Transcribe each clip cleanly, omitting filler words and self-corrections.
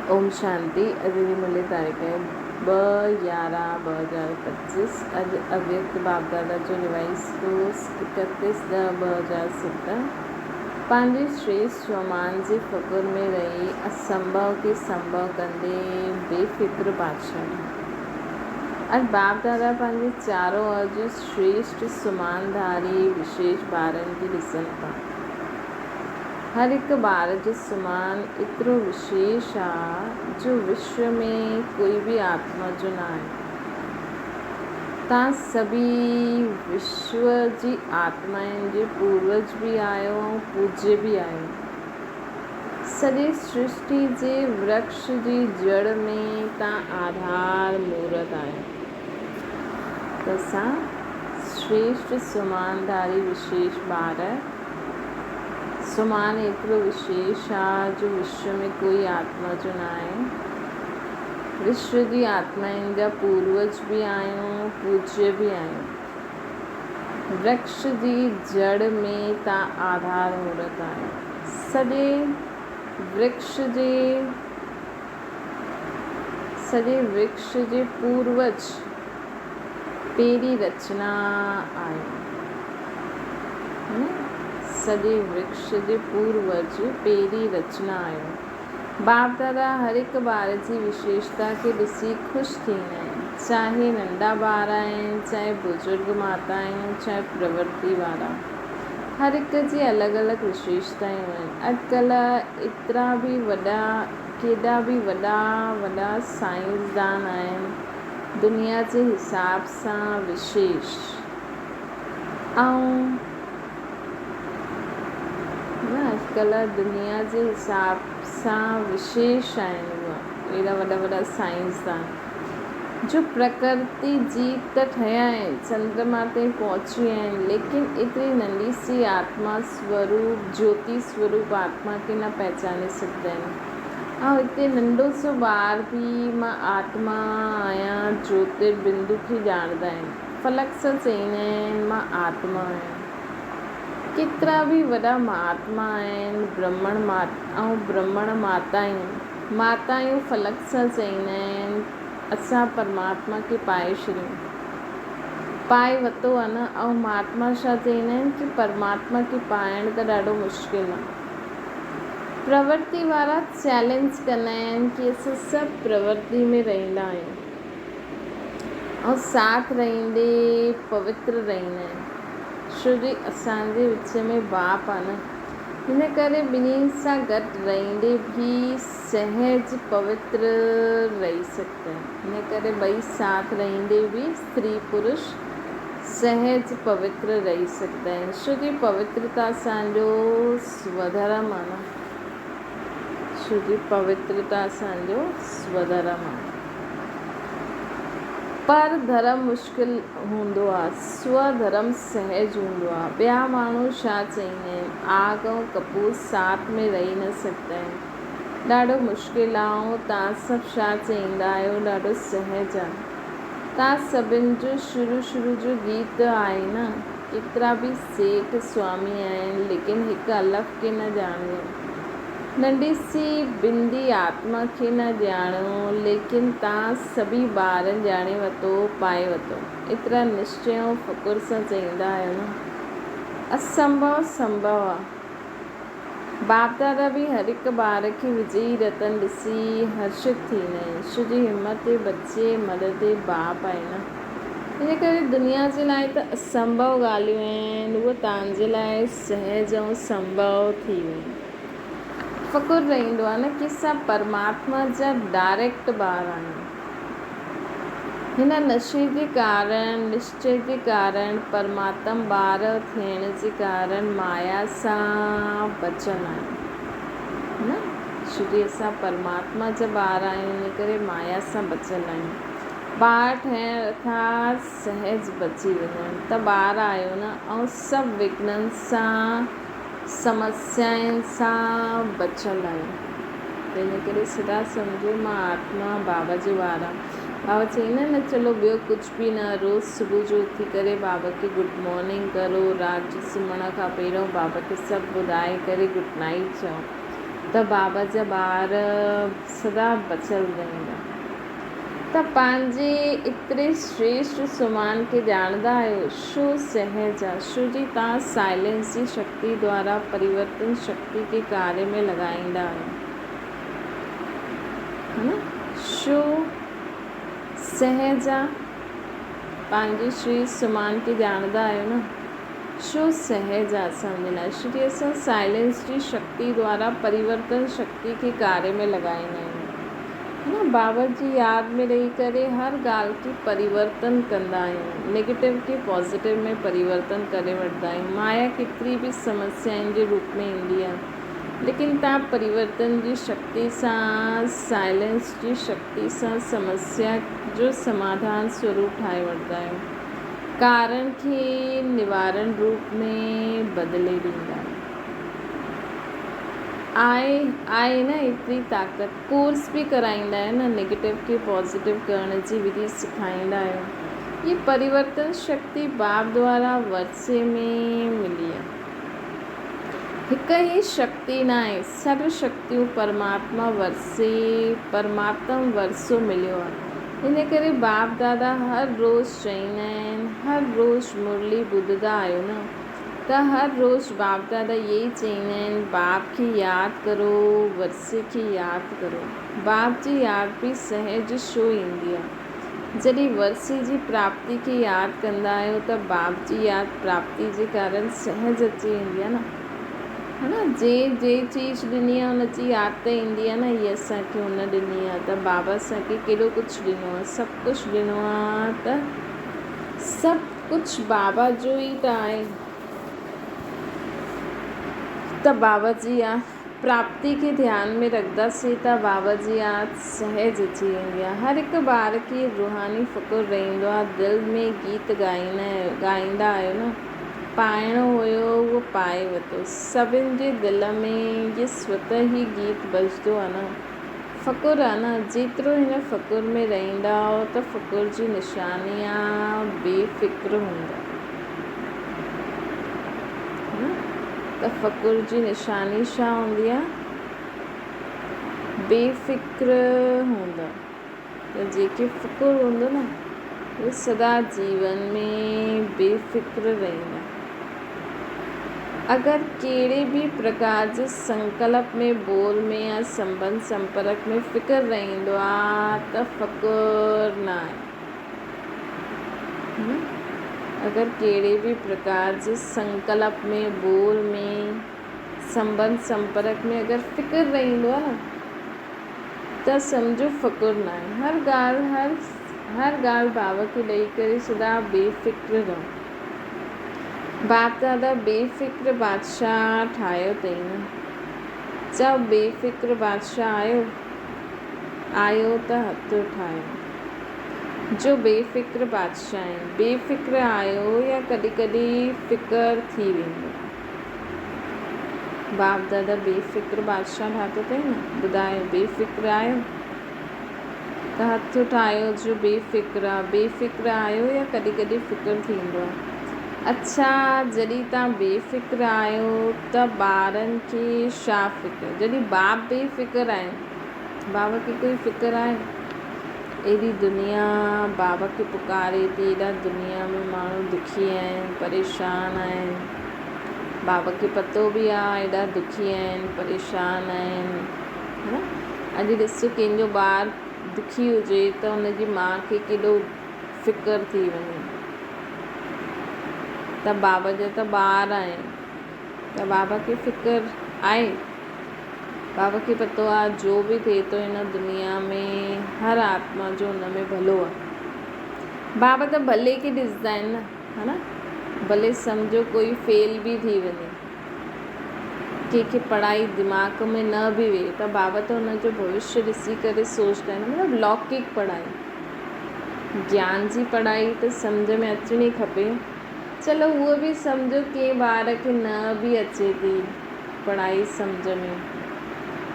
اوم شانتي اڄ جي ملي تاريخ آهي 2/11 2025 اڄ اويڪت باپدادا جو ريوائز ڪورس 31 10 2007 پنهنجي شريشٽ سومان جي فڪر ۾ رهي اسنڀو کي سنڀو ڪندي بي فڪر بادشاهه ٺهيو. اڄ باپدادا پنهنجي چارو اڄ شريشٽ سمان ڌاري وشيش ٻارن کي ڏسن ٿا. هر هڪ ٻار جو سمان ايترو وشيش آ جو وشو ۾ ڪوئي به آتما جو نه آهي. توهان سڀيئي وشو جي آتمائن جي پوروج به آهيو ۽ پوجي به آهيو. سڄي سرشٽي جي ورڪش جي جڙ ۾ توهان آڌار مورت آهيو. ته اسان شريشٽ سمان ڌاري وشيش ٻار سمان ايترو وشيش آ جو وشو ۾ ڪوئي آتما جو نه آهي. وشو جي آتمائن جا پوروج به آهيون، پوجيه به آهيون. ورڪش جي جڙ ۾ تان آڌار مورت آهيو. سڄي ورڪش جي سڄي ورڪش جي پوروج پهرين رچنا آهيو. سڄي ورڪش جي پوروج پهرين رچنا آهيو. باپ دادا هر هڪ ٻار جي وشيشتا کي ڏسي خوش ٿيندا آهن. چاهي ننڍا ٻار آهن، چاهي بزرگ ماتايون، چاهي پرورتي وارا. هر هڪ جي الڳ الڳ وشيشتايون آهن. اڄڪلهه ايترا به وڏا ڪيڏا به وڏا وڏا سائنسدان آهن، دنيا جي حساب سان وشيش ۽ نه اڄڪلهه دنيا جي حساب سان وشيش آهن اهي اهڙا وڏا وڏا سائنسدان جو پرڪرتي جي ته ٺهيا آهن چندرما تائين پهچي ويا آهن ليڪن ايتري ننڍي سي آتما سوروپ جيوتي سوروپ آتما کي نه پهچاني سگهندا آهن ۽ هتي ننڍو سو ٻار به مان آتما آهيان جيوتر بندو کي ڄاڻندا آهن. فلڪ سان چئيندا آهن مان آتما آهيان. ڪيترا به وڏا مهاتما آهن برهمڻ ۽ برهمڻ ماتايون ماتايون فلڪ سان چئيندا آهن اسان پرماتما کي پائي ڇڏيون پائي وتو آهي نه ۽ مهاتما ڇا چئيندا آهن ڪي پرماتما کي پائڻ ته ڏاڍو مشڪل آهي. پرورتي وارا چئلينج ڪندا آهن ڪي اسان سڀ پرورتي ۾ رهندا آهيون ۽ ساٿ رهندي پوتر رهندا آهن ڇو جي اسان جي وچ ۾ باپ آهي نه ان ڪري ٻنهي سان گڏ رهندي به سهج پوتر رهي سگهندا آهن ان ڪري ٻئي ساٿ رهندي به استري پرش سهج پوتر رهي سگهندا آهن، ڇو جي پوترتا اسان جو سوڌرم آهي نه، ڇو جي پوترتا اسان جو سوڌرم آهي. پر ڌرم مشڪل هوندو آهي، سوڌرم سهج هوندو آهي. ٻيا ماڻهو ڇا چئيندا آهن، آگ ۽ ڪپور ساٿ ۾ رهي نه سگهندا آهن، ڏاڍو مشڪل آهي ۽ توهان سڀ ڇا چئيندا آهيو، ڏاڍو سهج آهي. تان سڀن جو شروع شروع جو گيت آهي نه. ڪيترا به سيٺ سوامي آهن ليڪن هڪ الف کي نه ڄاڻيو. ننڍي سي بندي آتما کي نه ڄاڻيو ليڪن تان سڀي ٻارن ڄاڻي وتو پائي وتو. ايترا نشچي ۽ فڪر سان چئيندا آهيو نه. اسنڀو سنڀو آ. باپ دادا به هر هڪ ٻار کي وجئي رتن ڏسي هرشت ٿيندا آهن. ڇو جي همت بچي مدد باپ آهي نه. ان ڪري دنيا جي لاء ته اسنڀو ڳالهيون آهن اهي توهان جي لاء سهج ۽ سنڀو ٿي ويون. فخر رهندو آهي نه ڪي اسان پرماتما جا ڊائريڪٽ ٻار آهيون. هن نشي جي ڪارڻ، نشچي جي ڪارڻ، پرماتم ٻار ٿيڻ جي ڪارڻ مايا سان بچيل آهيون. نه ڇو جي اسان پرماتما جا ٻار آهيون ان ڪري مايا سان بچيل آهيون. ٻار ٺهڻ ارٿات سهج بچي وڃڻ ته ٻار آهيو نه ۽ سڀ وگهنن سان سمسيائن سان بچيل آهيون. تنهن ڪري سدا سمجهو مان آتما بابا جو ٻار آهيان. بابا چئيندا آهن نه چلو ٻيو ڪجهه به نه روز صبح جو اٿي ڪري بابا کي گڊ مارننگ ڪرو رات جو سمهڻ کان پهريون بابا کي سڀ ٻڌائي ڪري گڊ نائيٽ چئو. ته بابا جا ٻار سدا بچيل رهندا. ته پنهنجي ايتري شريشٽ سمان کي ڄاڻندا آهيو، شو سهج آ، شو جي توهان سائلينس جي شڪتي دوارا پريورتن شڪتي کي ڪاريه ۾ لڳائيندا آهيو. ها نه؟ شو سهج آ، پنهنجي شريشٽ سمان کي ڄاڻندا آهيو نه؟ شو سهج آ اسان جي لاء، شو جي اسان سائلينس جي شڪتي دوارا پريورتن شڪتي کي ڪاريه ۾ لڳائيندا آهيون. هن بابت جي ياد ۾ رهي ڪري هر ڳالهه کي پريورتن ڪندا آهيون. نيگيٽو کي پازيٽو ۾ پريورتن ڪري وٺندا آهيون. مايا ڪيتري به سمسيائن جي روپ ۾ ايندي آهي ليڪن توهان پريورتن جي شڪتي سان سائلينس جي شڪتي سان سمسيا جو سماڌان سوروپ ٺاهي وٺندا آهيو. ڪارڻ کي نوارڻ روپ ۾ بدلي ڏيندا آهيو. آهي آهي نه ايتري طاقت ڪورس به ڪرائيندا آهيو نه نيگيٽو کي پازيٽو ڪرڻ جي وڌي سکائيندا آهيو هي پريورتن شڪتي باپ دوارا ورثي ۾ ملي آهي هڪ ئي شڪتي ناهي سڀ شڪتيون پرماتما ورثي پرماتم ورثو مليو آهي ان ڪري باپ دادا هر روز چئيندا آهن هر روز مرلي ٻڌندا آهيو نه ته هر روز باپ دادا اهي ئي چئيندا آهن، باپ کي ياد ڪرو، ورثي کي ياد ڪرو. باپ جي ياد به سهج ڇو ايندي آهي؟ جڏهن ورثي جي پراپتي کي ياد ڪندا آهيو ته باپ جي ياد پراپتي جي ڪارڻ سهج اچي ويندي آهي نه. ها نه جنهن جنهن چيز ڏني آهي ان جي ياد ته ايندي آهي نه هي اسان کي هن ڏني آهي ته بابا اسان کي ڪيڏو ڪجهه ڏنو آهي سڀ ڪجهه ڏنو آهي ته سڀ ڪجهه بابا جو ئي ته آهي ته بابا جي آ پراپتي کي ڌيان ۾ رکنداسين ته بابا جي ياد سهج اچي ويندي آهي. هر هڪ ٻار کي روحاني فڪر رهندو آهي. دل ۾ گيت ڳائيندا آهيو نه پائڻو هيو اهو پائي ورتو. سڀن جي دل ۾ اهي سوته ئي گيت ٻجدو آهي نه. فقر آ نه، جيترو هن فقر ۾ رهندؤ ته فقر جي نشاني آ بي فڪر هوندؤ. ها نه ته فقر جي نشاني ڇا هوندي آ؟ بي فڪر هوندؤ. ته جيڪي فقر هوندو نه اهي سدا جيون ۾ بي فڪر رهندا. اگر ڪهڙي به پرڪار جي سنڪلپ ۾ ٻول ۾ يا سنٻنڌ سمپرڪ ۾ فڪر رهندو آ ته فقر نه آهي. اگر ڪهڙي به پرڪار جي سنڪلپ ۾ ٻول ۾ سنٻنڌ سمپرڪ ۾ اگر فڪر رهندو آ نه ته سمجهو فقر ناهي. هر ڳالهه هر هر ڳالهه بابا کي ڏئي ڪري سدا بي فڪر رهو. باپ دادا بي فڪر بادشاهه ٺاهيو اٿئي نه. چئو بي فڪر بادشاهه آهيو؟ آهيو ته هٿ اٺايو. جو بي فڪر بادشاهه آهين. بي فڪر آهيو يا ڪڏهن ڪڏهن فڪر ٿي ويندو آهي. باپ دادا بي فڪر بادشاهه ٺاتو اٿئي نه، ٻڌايو بي فڪر آهيو ته هٿ اٺايو جو بي فڪر آ، بي فڪر آهيو يا ڪڏهن ڪڏهن فڪر ٿيندو آ؟ اڇا جڏهن توهان بي فڪر آهيو ته ٻارن کي ڇا فڪر، جڏهن باپ بي فڪر آهن، بابا کي ڪوئي فڪر آهي؟ ايڏي دنيا بابا کي پڪاري ٿي، ايڏا دنيا ۾ ماڻهو دکي آهن، پريشان آهن، بابا کي پتو به آ ايڏا دکي آهن، پريشان آهن، ها نه؟ اڄ ڏس ڪنهن جو ٻار دکي هجي ته ان جي ماء کي ڪيڏو فڪر ٿي وڃي ته بابا جا ته ٻار آهن ته بابا کي فڪر آهي؟ بابا کي پتو آ جو به ٿئي ٿو هن دنيا ۾ هر آتما جو ان ۾ ڀلو آ. بابا ته ڀلي کي ڏسندا آهن نه ها نه ڀلي سمجهو ڪوئي فيل به ٿي وڃي ڪنهن کي پڙهائي دماغ ۾ نه به ويهي ته بابا ته ان جو ڀوشيه ڏسي ڪري سوچدا آهن مطلب لوڪڪ پڙهائي گيان جي پڙهائي ته سمجهه ۾ اچڻي کپي چلو اهو به سمجهو ڪنهن ٻار کي نه به اچي ٿي پڙهائي سمجهه ۾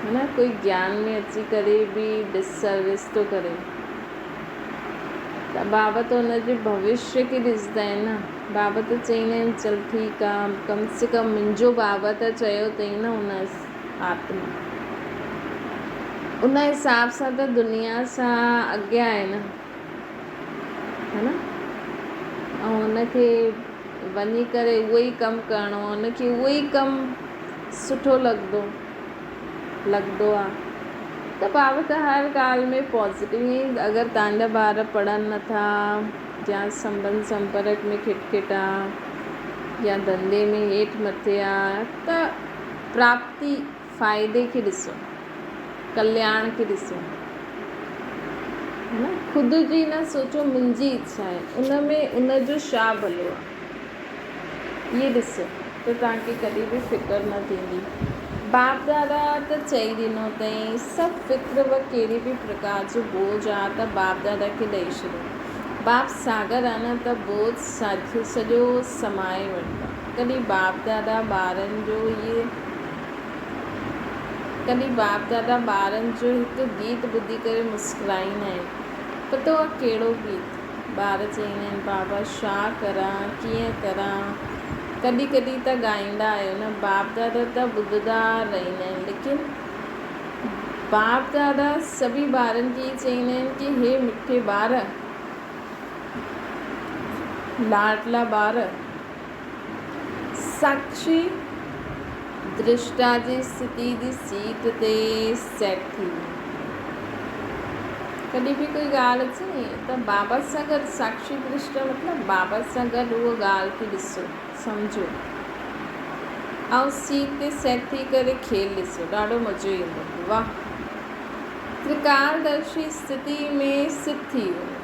ها نه ڪوئي گيان ۾ اچي ڪري به ڊس سروس ٿو ڪري ته بابا ته ان جي ڀوشيه کي ڏسندا آهن نه بابا ته چئيندا آهن چل ٺيڪ آ ڪم سي ڪم منهنجو بابا ته چيو اٿئي نه ان آتما ان حساب سان ته دنيا سان اڳيان آهي نه ها نه ۽ ان کي وڃي ڪري اهو ئي ڪم ڪرڻو آهي ان کي اهو ئي ڪم سٺو لڳندو لڳندو آهي ته بابا ته هر ڳالهه ۾ پازيٽو ائين ئي اگر توهان جا ٻار پڙهن نٿا يا سنٻنڌ سمپرڪ ۾ کٽ کٽ آهي يا ڌنڌي ۾ هيٺ مٿي آهي ته پراپتي فائدي کي ڏسو، ڪلياڻ کي ڏسو، نه خود جي نه سوچو منهنجي اڇا آهي ان ۾ ان جو ڇا ڀلو آهي اهي ڏسو ته توهان کي ڪڏهن به فڪر نه ٿيندي. باپ دادا ته چئي ڏنو اٿئي سڀ فڪر و ڪهڙي به پرڪار جو بوجهه آ ته باپ دادا کي ڏئي ڇڏو. باپ ساگر آ نه ته بوجهه سڄو سمائي وٺندا. ڪڏهن باپ دادا ٻارن جو اهي ڪڏهن باپ دادا ٻارن جو هڪ گيت ٻڌي ڪري مسڪرائيندا آهن. پتو آ ڪهڙو گيت؟ ٻار چئيندا آهن بابا ڇا ڪران ڪيئن ڪران. ڪڏهن ڪڏهن ته ڳائيندا آهيو نه. باپ دادا ته ٻڌندا رهندا آهن ليڪن باپ دادا سڀئي ٻارن کي اهي چئيندا آهن ڪي هي مٺي ٻار لاڏلا ٻار ساڪشي درشٽا جي اسٿتي جي سيٽ تي سيٽ ٿي وڃو. ڪڏهن به ڪوئي ڳالهه اچي ني ته بابا سان گڏ ساڪشي درشٽا مطلب بابا سان گڏ اهو ڳالهه کي ڏسو سمجهو ۽ سيٽ تي سيٽ ٿي ڪري کيل ڏسو ڏاڍو مزو ايندو واهه ترڪالدرشي اسٿتي ۾ سٿ ٿي وڃو.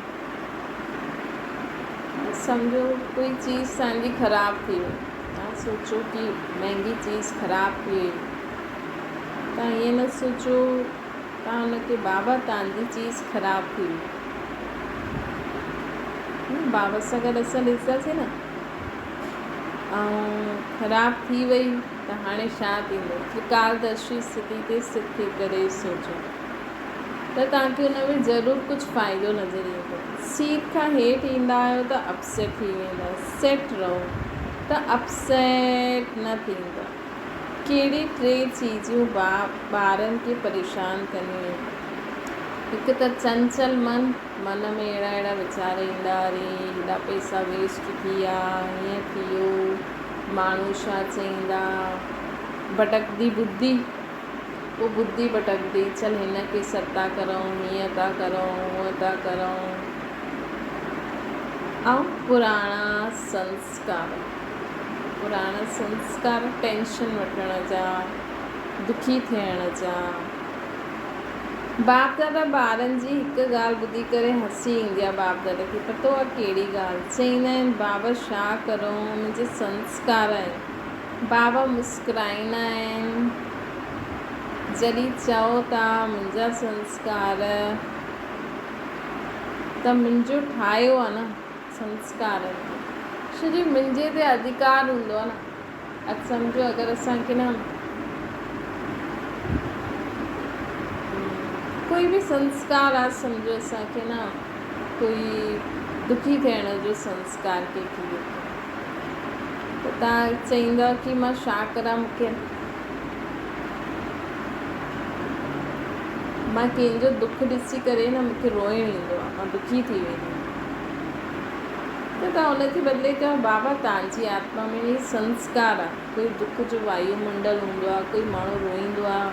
سمجهو ڪوئي چيز توهان جي خراب ٿي وئي توهان سوچو ڪي مهنگي چيز خراب ٿي وئي توهان ائين نه سوچو توهان ان کي بابا توهان جي چيز خراب ٿي وئي بابا سان گڏ اسان ڏسنداسين نه ۽ خراب ٿي وئي ته هاڻي ڇا ٿيندو ترڪالدرشي اسٿتي تي سٿ ٿي ڪري سوچو ته توهان کي ان ۾ ضرور ڪجهه فائدو نظر ايندو. سيٽ کان هيٺ ايندا آهيو ته اپسيٽ ٿي ويندا. سيٽ رهو ته اپسيٽ نه ٿيندا. ڪهڙي ٽي چيزون ٻارن کي پريشان ڪنديون آهن؟ هڪ ته چنچل من، من ۾ اهڙا اهڙا ويچار ايندا اري هيڏا پئسا ويسٽ ٿي ويا، هيئن ٿي ويو، ماڻهو ڇا چئيندا، ڀٽڪندي ٻڌي. پوء ٻڌي ڀٽڪندي، چل هن کي سڏ ٿا ڪرئون، هيئن ٿا ڪرئون، هونئن ٿا ڪرئون. ۽ پراڻا سنسڪار، پراڻا سنسڪار ٽينشن وٺڻ جا، دکي ٿيڻ جا. باپ دادا ٻارن جي هڪ ڳالهه ٻڌي ڪري هسي ايندي آهي باپ دادا کي پتو آهي ڪهڙي ڳالهه، چئيندا آهن بابا ڇا ڪرئون منهنجا سنسڪار آهن. بابا مسڪرائيندا آهن جڏهن چئو ٿا منهنجا سنسڪار ته منهنجو ٺاهيو آهي نه سنسڪارن کي ڇو جي منهنجي تي اڌڪار هوندو آهي نه اڄ سمجهو اگر اسان کي نه ڪوئي به سنسڪار آهي سمجهو اسان کي نه ڪوئي دکي ٿيڻ جو سنسڪار ڪنهن کي به ته توهان چئيندؤ ڪي مان ڇا ڪران مون کي مان ڪنهن جو دک ڏسي ڪري نه مون کي روئڻ ايندو آهي مان دکي ٿي ويندي آهيان ته توهان ان جي بدلي چئو بابا توهان جي آتما ۾ هي سنسڪار آهي ڪوئي دک جو وايو منڊل هوندو آهي ڪوئي ماڻهو روئيندو آهي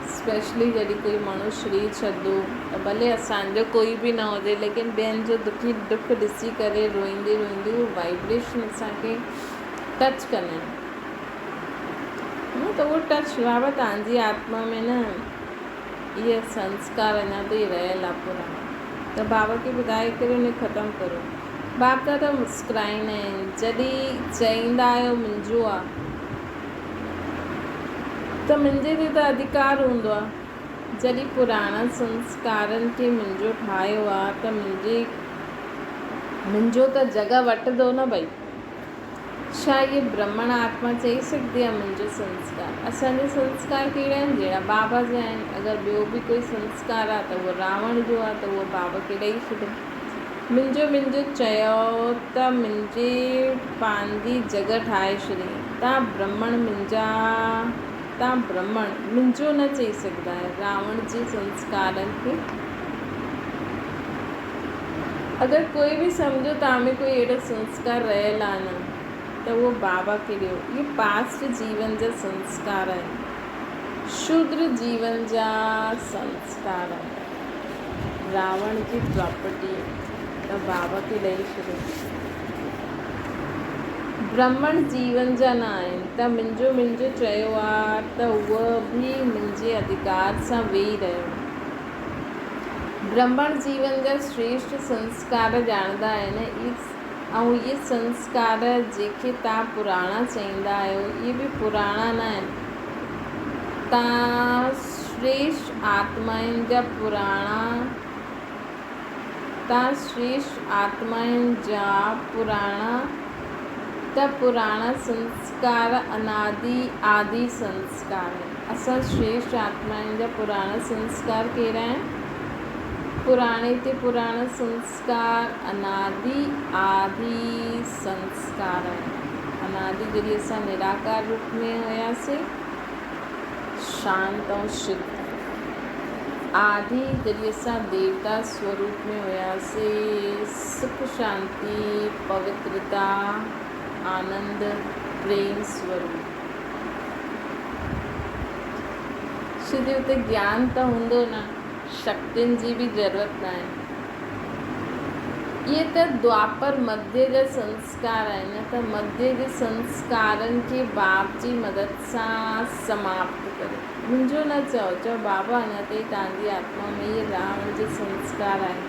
اسپيشلي جڏهن ڪوئي ماڻهو شرير ڇڏندو ته ڀلي اسان جو ڪوئي به نه هجي ليڪن ٻين جو دکي دک ڏسي ڪري روئيندي روئيندي اهو وائبريشن اسان کي ٽچ ڪندا آهن نه ته اهو ٽچ بابا توهان جي آتما ۾ نه اهي سنسڪار اڃا تائين رهيل آهي پراڻا ته بابا کي ٻڌائي ڪري ان کي ختم ڪرو باپ دادا مسڪرائيندا آهن جڏهن چئيندا آهيو منهنجو آهي ته منهنجي تي ته اڌڪار هوندو آ. جڏهن پراڻن سنسڪارن کي منهنجو ٺاهيو آ ته منهنجي منهنجو ته جڳهه وٺندو نه ڀئي. ڇا هيء برهمڻ آتما چئي سگهندي آ منهنجو سنسڪار. اسان جا سنسڪار ڪهڙا آهن؟ جهڙا بابا جا آهن. اگر ٻيو به ڪوئي سنسڪار آ ته اهو راوڻ جو آ ته اهو بابا کي ڏئي ڇڏو. منهنجو منهنجو چيو ته منهنجي پنهنجي جڳهه ٺاهي ڇڏي. تان برهمڻ منهنجا توهان برهمڻ منهنجو نه چئي سگهندا آهيو. راوڻ جي سنسڪارن کي اگر ڪوئي به سمجهو توهان ۾ ڪوئي اهڙو سنسڪار رهيل آهي نه ته اهو بابا کي ڏيو. اهي پاسٽ جيون جا سنسڪار آهن. شودر جيون جا سنسڪار آهن. راوڻ جي پراپرٽي ته بابا کي ڏئي ڇڏيو. برهمڻ جيون جا نه آهن ته منهنجو منهنجو چيو آ ته اهو به منهنجي اڌڪار سان ويهي رهيو. برهمڻ جيون جا شريشٺ سنسڪار ڄاڻندا آهن ۽ اهي سنسڪار جيڪي توهان پراڻا چئيندا آهيو اهي به پراڻا نه آهن. توهان شريشٺ آتمائن جا پراڻا تان شريشٺ آتمائن جا پراڻا ته پراڻا سنسڪار انادي آدي سنسڪار آهن. اسان شريشٺ آتمائن جا پراڻا سنسڪار ڪهڙا آهن؟ پراڻي تي پراڻا سنسڪار انادي آدي سنسڪار آهن. انادي جڏهن اسان نراڪار روپ ۾ هياسين. شانت ۽ شڌ. آڌي جڏهن اسان ديوتا سوروپ ۾ هياسي، سک شانتي، پوترتا، آنند، پريم سوروپ. شڌ اتي گيان ته هوندو نه، شڪتين جي به ضرورت ناهي. اهي ته دوآپر مڌيه جا سنسڪار آهن ته مڌيه جي سنسڪارن کي باپ جي مدد سان سماپت ڪريو. منهنجو نه چئو، چئو بابا اڃا تائين توهان جي آتما ۾ اهي راوڻ جو سنسڪار آهي.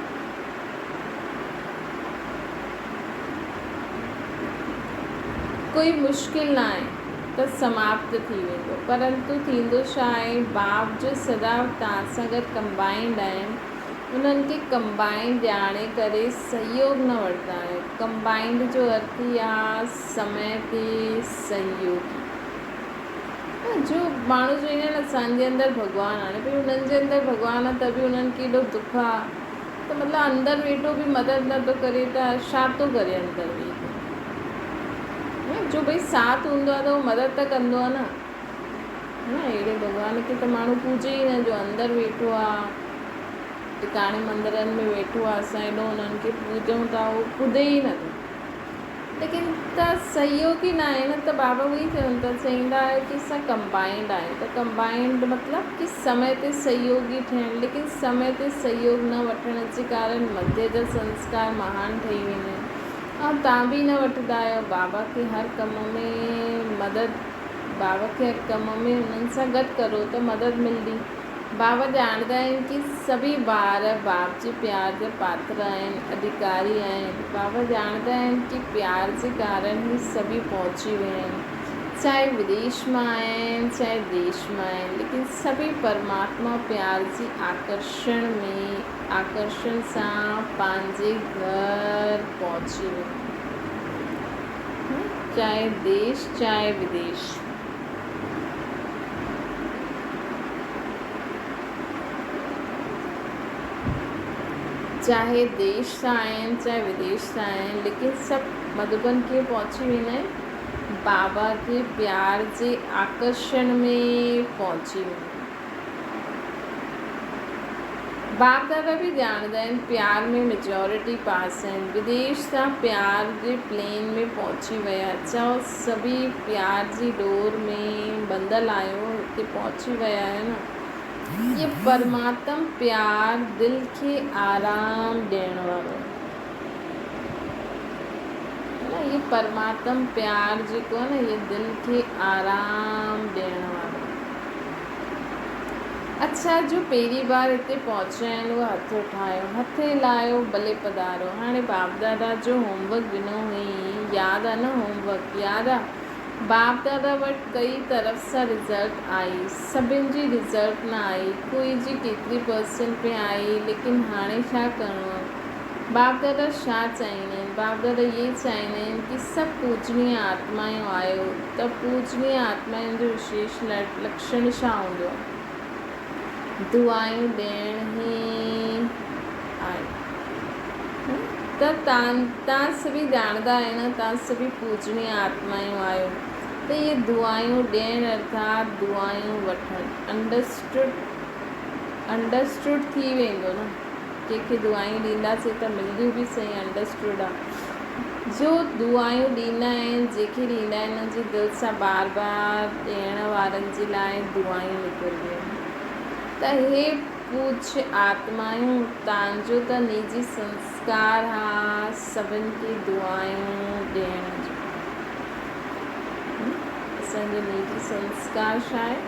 ڪوئي مشڪل ناهي ته سماپت ٿي ويندو. پرنتو ٿيندو ڇا آهي، باپ جو سدا توهان سان گڏ ڪمبائينڊ آهن، انهن کي ڪمبائينڊ ڄاڻي ڪري سهيوگ نه وٺندا آهيو. ڪمبائينڊ جو ارٿ ئي آ سمي تي سهيوگي. جو ماڻهو چوندا آهن اسان جي اندر ڀڳوان آ، ڀئي انهن جي اندر ڀڳوان آ ته به انهن کي ايڏو دک آ ته مطلب اندر ويٺو به مدد نه ٿو ڪري ته ڇا ٿو ڪري اندر ويهي ڪري. جو ڀئي ساٿ هوندو آ ته هو مدد ته ڪندو آ نه. نه اهڙي ڀڳوان کي ته ماڻهو پوڄي ئي نه جو اندر ويٺو آ ٽڪاڻي مندرن ۾ ويٺو آ اسان ايڏو انهن کي پوڄون ٿا هو ٻڌي ئي نٿو ليڪن ته سهيوگ ئي نه آهي نه ته بابا اهو ئي چون ٿا چئيندا آهيو ڪي اسان ڪمبائنڊ آهيون ته ڪمبائنڊ مطلب ڪي سمي تي سهيوگي ٺهڻ ليڪن سمي تي سهيوگ نه وٺڻ جي ڪارڻ مڌيه جا سنسڪار مهان ٺهي ويندا آهن ۽ تان به نه وٺندا آهيو بابا کي هر ڪم ۾ مدد بابا کي هر ڪم ۾ انهن سان گڏ ڪرو ته مدد ملندي. بابا ڄاڻندا آهن ڪي سڀئي ٻار باپ جي پيار جا پاتر آهن، اڌيڪاري آهن. بابا ڄاڻندا آهن ڪي پيار جي ڪارڻ هي سڀئي پهچي ويا آهن. چاهي وديش مان آيا آهن چاهي ديش مان آهن ليڪن سڀئي پرماتما پيار جي آڪرشڻ ۾ آڪرشڻ سان پنهنجي گهر پهچي ويا آهن. چاهي ديش چاهي وديش. چاهي ديش سان آهن چاهي وديش سان آهن ليڪن سڀ مڌوبن ڪيئن پهچي ويندا آهن بابا جي پيار جي آڪرشڻ ۾ پهچي ويندا آهن. باپ دادا به ڄاڻندا آهن پيار ۾ ميجارٽي پاس آهن وديش سان پيار جي پلين ۾ پهچي ويا چئو سڀئي پيار جي ڏور ۾ ٻنڌل آهيو هتي پهچي ويا آهيو نه هي پرماتم پيار دل کي آرام ڏيڻ وارو آهي نه هي پرماتم پيار جيڪو آهي نه هي دل کي آرام ڏيڻ وارو آهي. اڇا جو پهرين بار هتي پهچيا آهن اهي هٿ اٺايو، هٿ هلايو، ڀلي پڌارو. هاڻي باپ دادا جو هوم ورڪ ڏنو هئين، ياد آ نه هوم ورڪ، ياد آ؟ باپ دادا وٽ ڪئي طرف سان رزلٽ آئي، سڀن جي رزلٽ نه آئي، ڪوئي جي ڪيتري پرسنٽ ۾ آئي، ليڪن هاڻي ڇا ڪرڻو آ؟ باپ دادا ڇا چاهيندا آهن؟ باپ دادا اهي چاهيندا آهن ڪي سڀ پوجنيه آتمائون آهيو ته پوجنيه آتمائن جو وشيش لڪشڻ ڇا هوندو آهي؟ دعائون ڏيڻ ئي آهي ته تان سڀئي ڄاڻندا آهيو نه تان سڀئي پوجنيه آتمائون آهيو. ته اهي دعائون ڏيڻ ارٿات دعائون وٺڻ. انڊرسٽوڊ انڊرسٽوڊ ٿي ويندو نه. ڪنهن کي دعائون ڏينداسين ته ملنديون به سهي انڊرسٽوڊ آ. جو دعائون ڏيندا آهن جنهن کي ڏيندا آهن ان جي دل سان بار بار ڏيڻ وارن جي لاء دعائون نڪرنديون آهن ته هي پوڄ آتمائون تانجو ته نجي سنسڪار ها سڀن کي دعائون ڏيڻ جو. اسان جو نجي سنسڪار ڇا آهي؟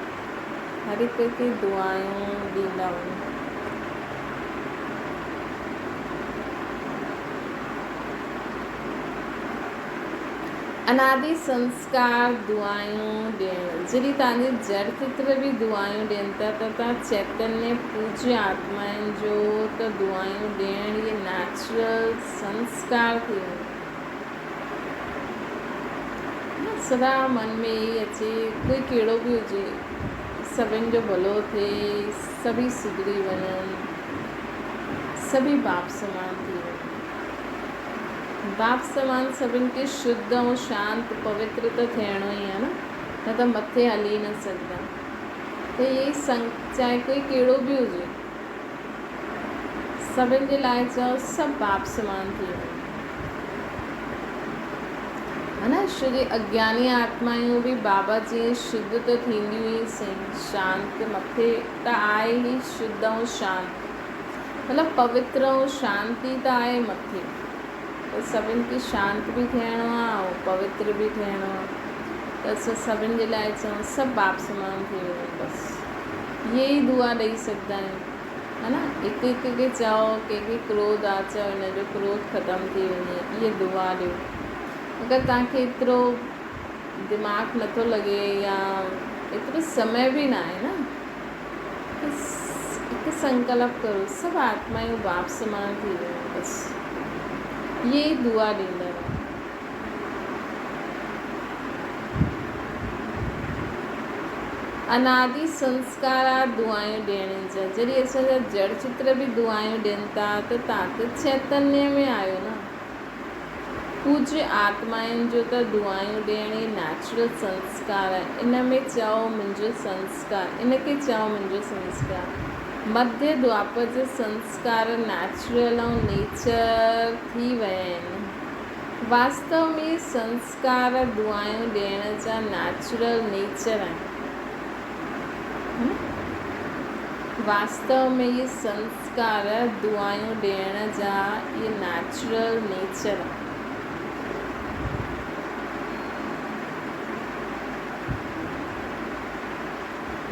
هر هڪ کي دعائون ڏيندا وڃون. انادي سنسڪار دعائون ڏيڻ. جڏهن توهان جي جڙ چتر به دعائون ڏين ٿا ته توهان چيتنيه پوجيه آتمائن جو ته دعائون ڏيڻ اهي نيچرل سنسڪار ٿي وڃي. سدا من ۾ اهي اچي ڪوئي ڪهڙو به هجي سڀن جو ڀلو ٿئي سڀئي سڌري وڃن سڀئي باپ سمان ٿي وڃن. باپ سمان سڀن کي شڌ ۽ شانت پوتر ته ٿيڻو ئي آهي نه، نه ته مٿي هلي نه سگهندا. ته اهي ئي سنگ چاهي ڪوئي ڪهڙو به هجي، سڀن جي لاء چئو سڀ باپ سمان ٿي وڃن. ها نه، شو جي اگياني آتمائون به بابا جيئن شڌ ته ٿينديون ئي سهي، شانت مٿي ته آهي ئي شڌ ۽ شانت. مطلب پوتر ۽ شانتي ته آهي مٿي ته سڀن کي شانت به ٿيڻو آهي ۽ پوتر به ٿيڻو آهي ته اسان سڀن جي لاء چئون سڀ باپ سمان ٿي وڃن بس اهي ئي دعا ڏئي سگهندا آهيون ها نه هڪ هڪ کي چئو ڪنهن کي ڪروڌ آ چئو ان جو ڪروڌ ختم ٿي وڃي اهي دعا ڏيو اگر توهان کي ايترو دماغ نٿو لڳي يا ايترو سمي به نه آهي نه هڪ سنڪلپ ڪرو سڀ آتمائون باپ سمان ٿي وڃن بس اهي ئي دعا ڏيندا رهو. انادي سنسڪار آ دعائون ڏيڻ جا جڏهن اسان جا جڙ چتر به دعائون ڏين ٿا ته تان ته چيتنيه ۾ آهيو نه. ڪجهه آتمائن جو ته دعائون ڏيڻ ئي نيچرل سنسڪار آهي. ان ۾ چئو منهنجو سنسڪار، ان کي چئو منهنجو سنسڪار. مڌيه دوآپر جا سنسڪار نيچرل ۽ نيچر ٿي ويا آهن. واستو ۾ سنسڪار دعائون ڏيڻ جا نيچرل نيچر آهن. واستو ۾ اهي سنسڪار دعائون ڏيڻ جا اهي نيچرل نيچر آهن.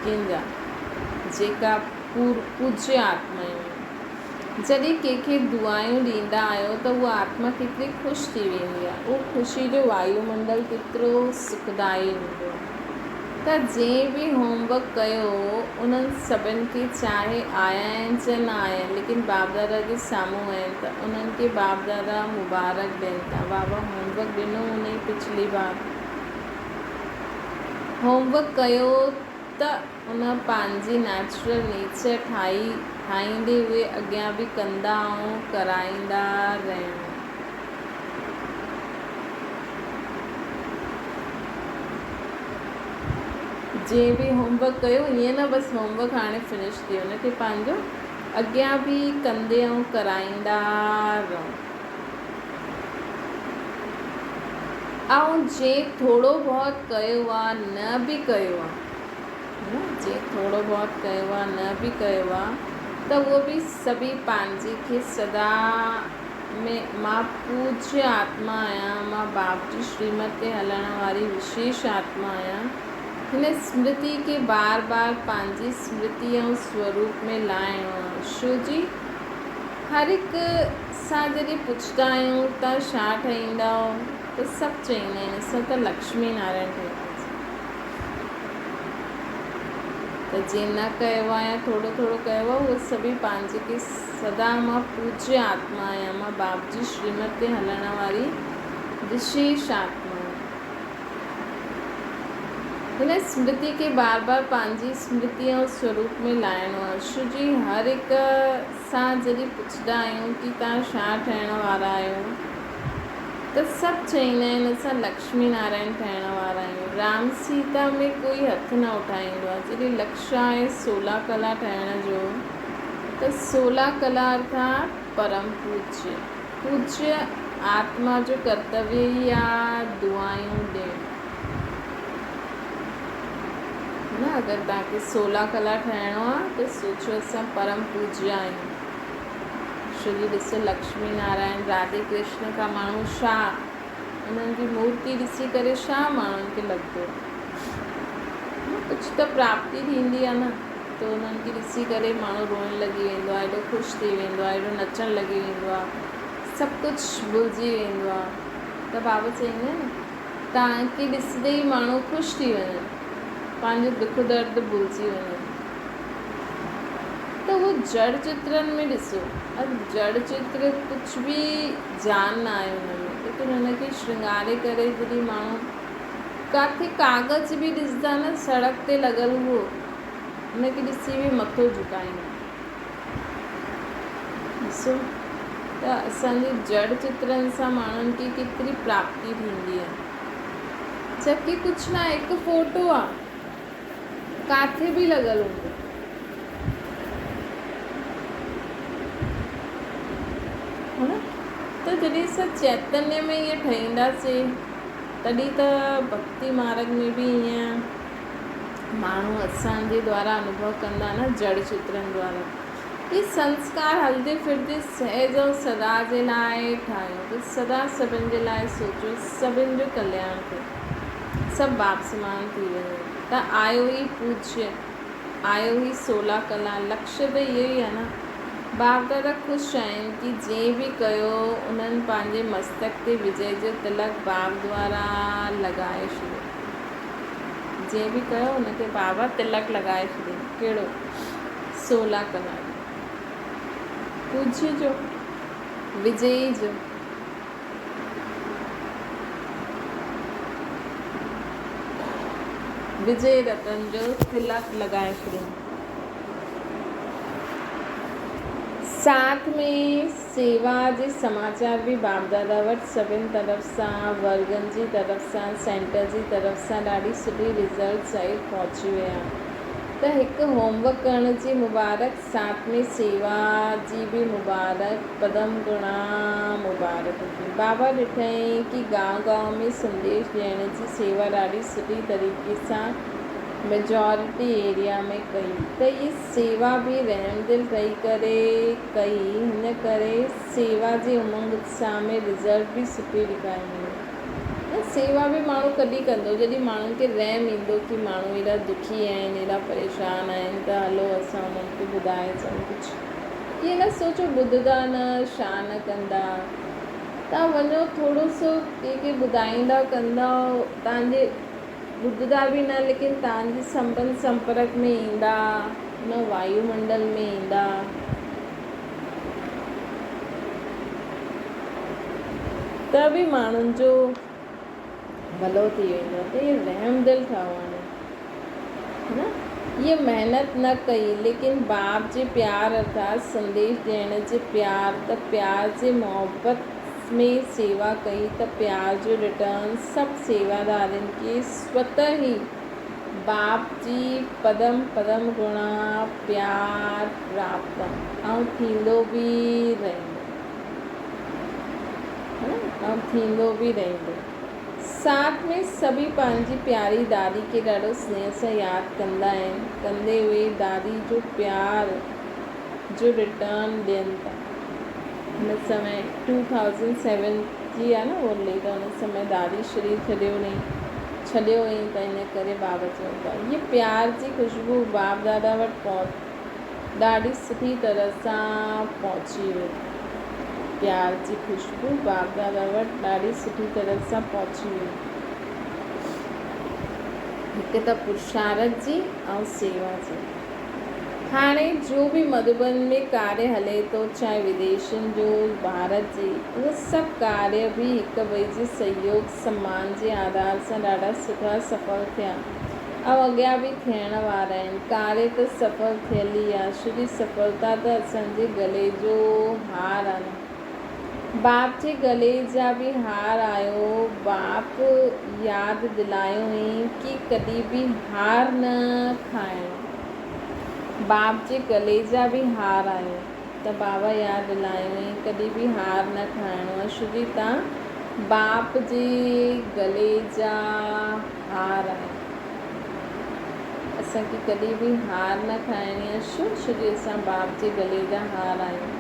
ڪنهن جا؟ جيڪا پوجيه آتمائون آهن. جڏهن ڪنهن کي دعائون ڏيندا آهيو ته اها آتما ڪيتري خوش ٿي ويندي آهي. اهو خوشي جو وايومنڊل ڪيترو سکدائي هوندو آهي. ته جنهن به هوم ورڪ ڪيو انهن سڀن کي چاهي آيا آهن چاهي نه آيا آهن ليڪن باپ دادا جي سامهون آهن ته انهن کي باپ دادا مبارڪ ڏين ٿا بابا هوم ورڪ ڏنو هونئي پڇلي بار هوم ورڪ ڪيو ته ان پنهنجي نيچرل نيچر ٺاهي ٺاهيندي اهي اڳيان به ڪندا ۽ ڪرائيندا رهڻو. جنهن به هوم ورڪ ڪيو ائين نه بس هوم ورڪ هاڻي فنش ٿي ويو ان کي پنهنجو اڳيان به ڪندي ۽ ڪرائيندا رهو. ۽ جنهن ٿورو بهت ڪيو آ نه به ڪيو آ جنهن ٿورو بهت ڪيو آ نه به ڪيو آ ته اهو به سڀئي پنهنجي کي سدا ۾ مان پوجيه آتما آهيان، مان باپ جي شريمت تي هلڻ واري وشيش آتما آهيان. هن سمرتي کي بار بار پنهنجي سمرتي ۽ سوروپ ۾ لاهڻو آهي. شو جي هر هڪ سان جڏهن پڇندا آهيون توهان ڇا ٺاهيندؤ ته سڀ چئيندا آهن اسان ته لڪشمي نارائڻ ٺاهينداسين. ته جنهن نه ڪيو آهي يا ٿورو ٿورو ڪيو آهي اهي سڀئي پنهنجي کي سدا مان پوجيه آتما آهيان، مان باپ جي شريمت تي هلڻ واري وشيش آتما آهيان. هن سمرتي کي بار بار پنهنجي سمرتي ۽ سوروپ ۾ لاهڻو آهي. شو جي هر هڪ سان جڏهن پڇندا آهيون ڪي توهان ڇا ٺهڻ وارا آهيو ته سڀ چئيندا آهن اسان لڪشمي نارائڻ ٺهڻ وارا آهيون. رام سيتا ۾ ڪوئي هٿ نه اٺائيندو آهي. جڏهن لڪشيه آهي سولا ڪلا ٺهڻ جو ته سولا ڪلا ارٿات پرم پوجيه. پوجيه آتما جو ڪرتويه ئي آهي دعائون ڏيڻ. نه اگر توهان کي سولا ڪلا ٺهڻو آهي ته سوچو اسان پرم پوجيه آهيون. ڇو جو ڏسو لڪشمي نارائڻ راڌي ڪرشن کان ماڻهو ڇا انهن جي مورتي ڏسي ڪري ڇا ماڻهن کي لڳندو آهي ڪجهه ته پراپتي ٿيندي آهي نه ته انهن کي ڏسي ڪري ماڻهو روئڻ لڳي ويندو آهي ايڏو خوش ٿي ويندو آهي ايڏو نچڻ لڳي ويندو آهي سڀ ڪجهه ڀلجي ويندو آهي ته بابا چئيندا آهن توهان کي ڏسندي ئي ماڻهو خوش ٿي وڃن پنهنجو دک درد ڀلجي وڃن ته اهو جڙ چترن ۾ ڏسو اڄ جڙ چتر ڪجهه به جان نه آهي ان ۾ ليڪن ان کي شرنگاري ڪري جڏهن ماڻهو ڪاٿي ڪاغذ به ڏسندا نه سڙڪ تي لڳل اهو ان کي ڏسي به مٿو جهڪائيندا ڏسو ته اسان جي جڙ چترن سان ماڻهن کي ڪيتري پراپتي ٿيندي آهي جبڪه ڪجهه نه آهي هڪ فوٽو آهي ڪاٿي به لڳل هوندو. ها نه ته جڏهن اسان چيتنيه ۾ ائين ٺهينداسين تڏهن ته ڀڪتي مارگ ۾ به ائين ماڻهو اسان جي دوارا انوڀو ڪندا نه جڙ چترن دوارا. هي سنسڪار هلندي ڦرندي سهج ۽ سدا جي لاء ٺاهيو ته سدا سڀن جي لاء سوچيو سڀن جو ڪلياڻ ٿئي. سڀ باپ سمان ٿي وڃن ته آيو ئي پوجيه، آيو ئي سولا ڪلا، لڪشيه ته اهو ئي آهي نه. باپ دادا خوش آهن ڪي جنهن به ڪيو انهن پنهنجي مستڪ تي وجي جو تلڪ باپ دوارا لڳائي ڇڏيو. جنهن به ڪيو ان کي بابا تلڪ لڳائي ڇڏيو. ڪهڙو؟ سولا ڪلا جو. پوجيه جو، وجي جو. وجي رتن جو تلڪ لڳائي ڇڏيائين. ساٿ ۾ سيوا جي سماچار به باپدادا وٽ سڀن طرف سان، ورگن جي طرف سان، سينٽر جي طرف سان ڏاڍي سٺي رزلٽ سهت پهچي ويا ته هڪ هوم ورڪ ڪرڻ جي مبارڪ ساٿ ۾ سيوا جي به مبارڪ پدم گڻا مبارڪ هجي. بابا ڏٺائين ڪي گائون گائون ۾ سنديش ڏيڻ جي سيوا ڏاڍي سٺي طريقي سان ميجارٽي ايريا ۾ ڪئي ته هي سيوا به رحمدل رهي ڪري ڪئي هن ڪري سيوا جي امنگ اتساهه ۾ رزلٽ به سٺي ڏکائي مليو. ۽ سيوا به ماڻهو ڪڏهن ڪندو جڏهن ماڻهن کي رحم ايندو ڪي ماڻهو ايڏا دکي آهن ايڏا پريشان آهن ته هلو اسان انهن کي ٻڌائي اچون ڪجهه ائين نه سوچو ٻڌندا نه ڇا نه ڪندا توهان وڃو ٿورو سو ڪنهن کي ٻڌائيندا ڪندا توهان جي ٻڌندا به نه ليڪن توهان جي سنبنڌ سمپرڪ ۾ ايندا ان وايو منڊل ۾ ايندا. ته به ماڻهن جو ڀلو ٿي ويندو ته اهي رحم دل ٺهو هاڻي نه اهي محنت نه ڪئي ليڪن باپ جي پيار ارٿات سنديش ڏيڻ جي پيار ته پيار جي محبت ۾ سيوا ڪئي ته پيار جو ريٽرن سڀ سيوادارين کي سوته ئي باپ جي پدم پدم گڻا پيار پراپت ۽ ٿيندو به رهندو ۽ ٿيندو به رهندو. ساٿ ۾ سڀئي پنهنجي پياري دادي کي ڏاڍو سنيهه سان ياد ڪندا آهن ڪندي اهي دادي جو پيار جو ريٽرن ڏين ٿا. هن سمي ٽو ٿائوزنڊ سيون جي آهي نه مرلي ته ان سمي دادي شرير ڇڏيو نئي ڇڏيو هئائين ته ان ڪري بابا چون ٿا هيء پيار جي خوشبو باپ دادا وٽ پهچ ڏاڍي سٺي طرح سان پهچي وئي. پيار جي خوشبو باپ دادا وٽ ڏاڍي سٺي طرح سان پهچي وئي. هڪ ته پرشارت جي ۽ سيوا جي. هاڻي جو به مڌوبن ۾ ڪاريه هلي ٿو چاهي وديشن جو ڀارت جي اهو سڀ ڪاريه به هڪٻئي جي سهيوگ سمان جي آڌار سان ڏاڍا سٺا سڦل ٿيا ۽ اڳيان به ٿيڻ وارا آهن ڪاريه ته سڦل ٿيل ئي آ ڇو جي سڦلتا ته اسان جي گلي جو هار آ نه. باپ جي گلي جا به هار آيو. باپ ياد دلايو هئين ڪي ڪڏهن به هار نه کائڻو. باپ جي گلي جا به هار آيو ته بابا ياد دلايو هئين ڪڏهن به هار نه کائڻو آ ڇو جي تان باپ جي گلي جا هار آهيو. اسان کي ڪڏهن به هار نه کائڻي آ ڇو ڇو جي اسان باپ جي گلي جا هار آهيون.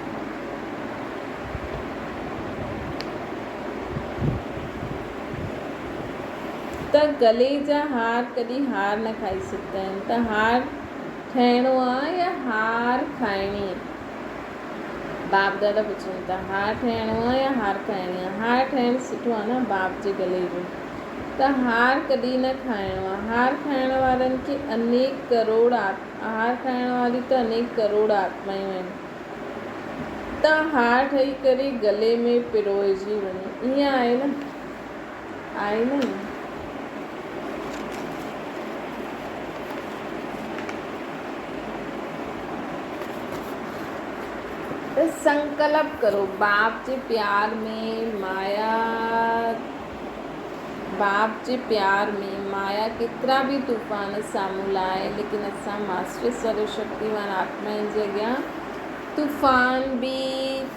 ته گلي جا هار ڪڏهن هار نه کائي سگهندا آهن ته هار ٺهڻو آ يا هار کائڻي؟ باپ دادا پڇن ٿا هار ٺهڻو آ يا هار کائڻي آ؟ هار ٺهڻ سٺو آ نه باپ جي گلي جو ته هار ڪڏهن نه کائڻو آ. هار کائڻ وارن کي انيڪ ڪروڙ هار کائڻ واري ته انيڪ ڪروڙ آتمايون آهن. ته هار ٺهي ڪري گلي ۾ پروئجي وڃي. ائين آهي نه؟ آهي نه ائين؟ ته سنڪلپ ڪرو باپ جي پيار ۾ مايا باپ جي پيار ۾ مايا ڪيترا به طوفان سامهون لاهي ليڪن اسان ماسٽر سرو شڪتيوان آتمائن جي اڳيان طوفان به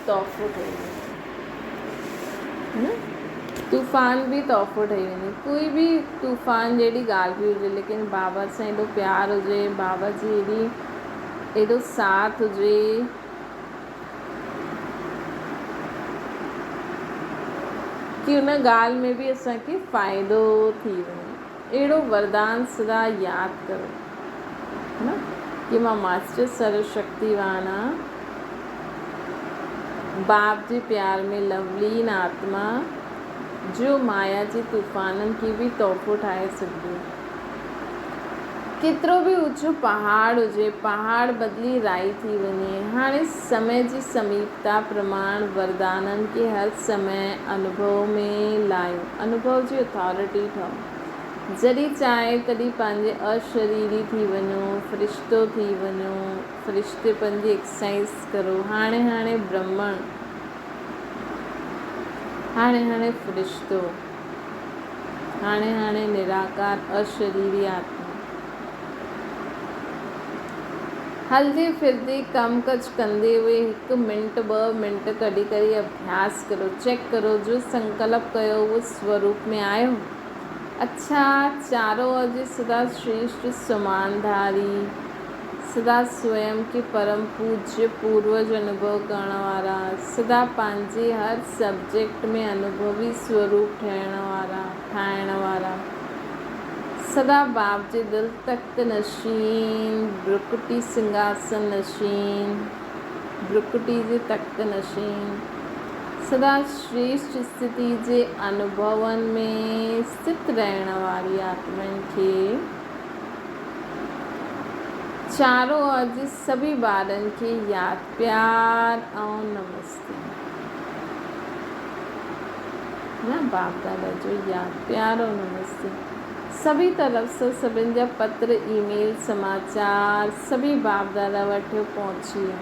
تحفو ٺهي ويندو نه طوفان به تحفو ٺهي ويندو ڪوئي به طوفان جهڙي ڳالهه به هجي ليڪن بابا سان ايڏو پيار هجي بابا جي ايڏي ايڏو ساٿ هجي ڪي ان ڳالهه ۾ به اسان کي فائدو ٿي وڃي. اهڙو وردان سدا ياد ڪرو نه ڪي مان ماسٽر سرو شڪتيوان آن، باپ جي پيار ۾ لولين آتما جو مايا جي طوفانن کي به تحفو ٺاهي سگهبو. ڪيترو به اوچو پهاڙ هجي، پهاڙ بدلي رائي ٿي وڃي. هاڻي سمي جي سميپتا پرماڻ وردانن کي هر سمي انوڀو ۾ لاهيو. انوڀو جي اٿارٽي ٺهو. جڏهن چاهي تڏهن پنهنجي اشريري ٿي وڃو، فرشتو ٿي وڃو، فرشتيپن جي ايڪسرسائيز ڪرو. هاڻي هاڻي برهمڻ، هاڻي هاڻي فرشتو. هاڻي هاڻي نراڪار اشريري آتما. هلندي ڦرندي ڪم ڪج ڪندي هئي هڪ منٽ ٻه منٽ ڪڍي ڪري اڀياس ڪرو چيڪ ڪرو جو سنڪلپ ڪيو اهو سوروپ ۾ آيو اڇا چارو اڄ سدا شريشٽ سمانڌاري سدا سويم کي پرم پوجيه پوروج انوڀو ڪرڻ وارا، سدا پنهنجي هر سبجيڪٽ ۾ انوڀوي سوروپ ٺهڻ وارا، ٺاهڻ وارا، سدا باپ جي دل تخت نشين، برڪٽي سنگهاسن نشين، برڪٽي جي تخت نشين، سدا شريشٽ استٿي جي انوڀون ۾ استٿ رهڻ واري آتمائن کي. چارو اڄ سڀي ٻارن کي ياد پيار ۽ نمستي. نه باپ دادا جو ياد پيار ۽ نمستي سڀي طرف سان سڀن جا پتر اي ميل سماچار سڀي باپ دادا وٽ پهچي ويا.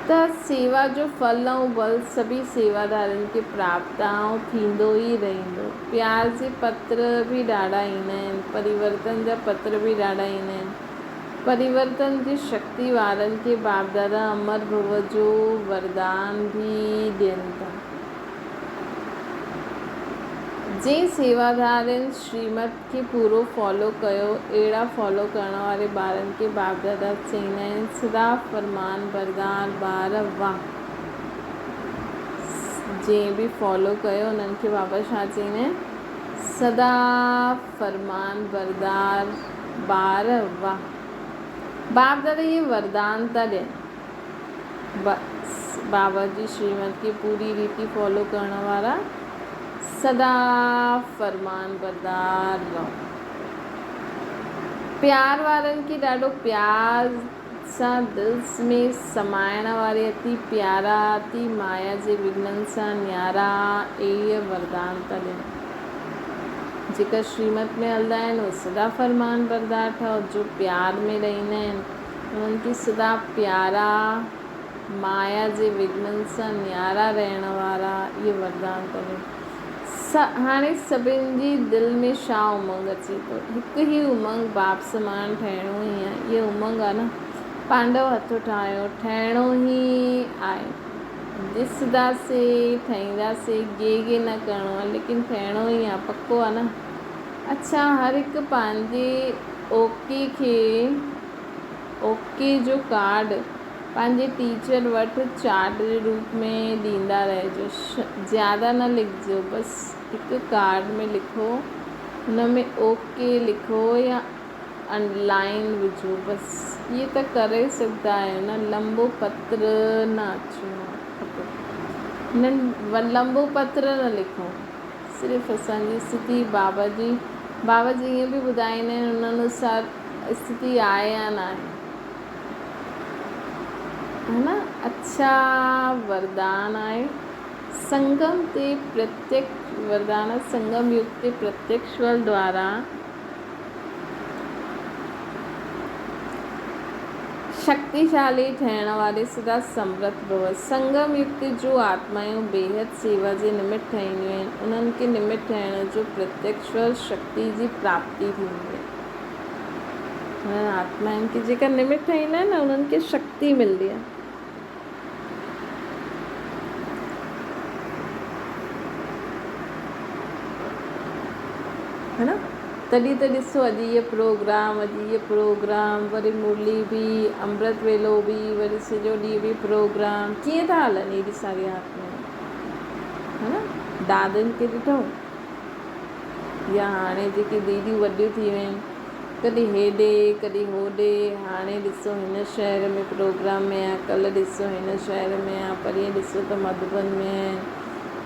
ته سيوا جو ڦل ۽ ٻل سڀئي سيوادارن کي پراپت ۽ ٿيندو ئي رهندو. پيار جي پتر به ڏاڍا ايندا آهن، پريورتن جا پتر به ڏاڍا ايندا آهن. پريورتن جي شڪتي وارن کي باپدادا امر ڀو جو وردان به ڏين ٿا. جنهن سيوادارين شريمت کي پورو فالو ڪيو اهڙا فالو ڪرڻ واري ٻارن کي باپ دادا چئيندا آهن سدا فرمان بردار ٻار واه جنهن به فالو ڪيو انهن کي بابا ڇا چئيندا آهن سدا فرمان بردار ٻار واه باپ دادا اهي وردان ٿا ڏين بس بابا جي شريمت کي پوري ريتي فالو ڪرڻ وارا سدا فرمانبردار رهو. پيار وارن کي ڏاڍو پيار سان دل ۾ سمائڻ واري اتي پيارا اتي مايا جي وگهنن سان نيارا اهي وردان ٿا ڏين. جيڪا شريمت ۾ هلندا آهن اهي سدا فرمانبردار ٺهو جو پيار ۾ رهندا آهن انهن کي سدا پيارا مايا جي وگهنن سان نيارا رهڻ وارا اهي وردان ڪونهن. هاڻي سڀن جي دل ۾ ڇا امنگ اچي ٿو؟ هڪ هي امنگ باپ سمان ٺهڻو ئي آهي. اهي امنگ آهي نه. پانڊو هٿ ٺاهيو، ٺهڻو ئي آهي. ڏسنداسي، ٺهينداسي، گي گي نه ڪرڻو آهي، ليڪن ٺهڻو ئي آهي، پڪو آهي نه. اڇا هر هڪ پنهنجي اوڪي کي اوڪي جو ڪارڊ پنهنجي ٽيچر وٽ چارٽ جي روپ ۾ ڏيندا رهجو. زياده نه لکجو بس هڪ ڪارڊ ۾ لکو ان ۾ اوڪي لکو يا لائين وجهو بس اهي ته ڪري سگهندا آهيو نه لمبو پتر نه اچڻو کپي نه لمبو پتر نه لکو صرف اسان جي استٿي بابا جي بابا جيئن به ٻڌائيندا آهن ان انوسار استٿي آهي يا نه آهي. ها نه اڇا وردان آهي سنگم تي پرتيڪش وردان آهي سنگم يگ تي پرتيڪش ول دوارا شڪتيشالي ٺهڻ واري سدا سمرٿ ڀو. سنگم يگ تي جو آتمائون بيحد سيوا جي نمت ٺهنديون آهن انهن کي نمت ٺهڻ جو پرتيڪش ول شڪتي جي پراپتي ٿيندي آهي. انهن آتمائن کي جيڪا نمت ٺاهيندا آهن نه انهن کي شڪتي ملندي آهي. ها نه تڏهن ته ڏسو اڄ هيء پروگرام اڄ هيء پروگرام وري مرلي به امرت ويلو به وري سڄو ڏينهن به پروگرام ڪيئن ٿا هلن ايڏي ساري آتمائون ها نه دادن کي ڏٺو يا هاڻي جيڪي ديديون وڏيون ٿي ويون آهن، ڪڏهن هيڏي ڪڏهن هوڏي، هاڻي ڏسو هن شهر ۾ پروگرام ۾ آ، ڪلهه ڏسو هن شهر ۾ آ، پرينهن ڏسو ته مڌوبن ۾ آهن،